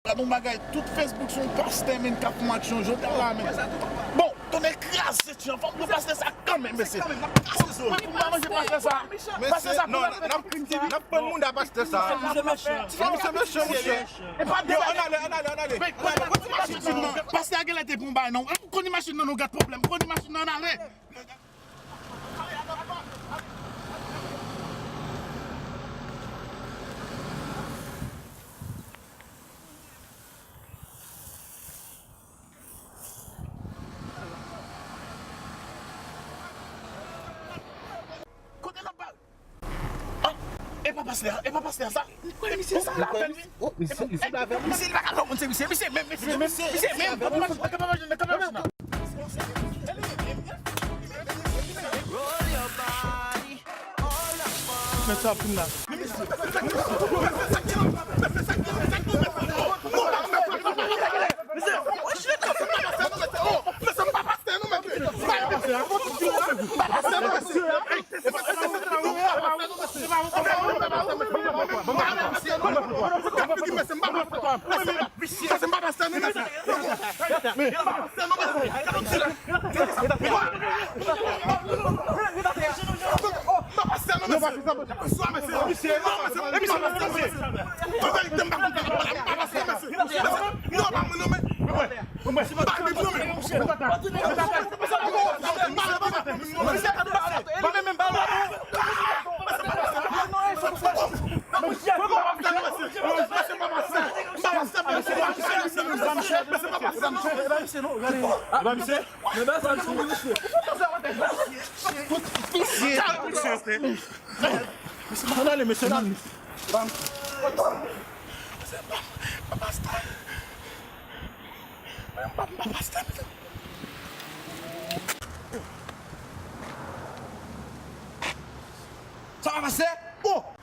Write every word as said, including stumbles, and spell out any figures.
Gad yon bagay, tout Facebook se yon pastè, men, k ap fè yon aksyon jodi a la, men. Bon, tonnè kraze ti anfòm, yo pastè sa kanmenm, mesye. Mwen, pou mwen manje pastè sa. Pastè sa, non, n ap, n ap pran moun a pastè sa. Misye mechan, monchè. Yo, ann ale, ann ale, ann ale. Pastè a genlè te pran yon bagay, non. Ou konn machin nan, nou gad pwoblèm. Ou konn machin nan, ann ale. Kote lòt ba-, ah, e pa pastè a, e pa pastè a sa. Misye sa, l apèl wi. Misye, misye, misye, li pa ka lòt moun, se misye, misye menm, misye, misye menm. Kanpe machin nan, kanpe machin nan, kanpe machin nan. Men sa ap fin la. Ann ale, mesye, ann ale. Sa va pase? Oh!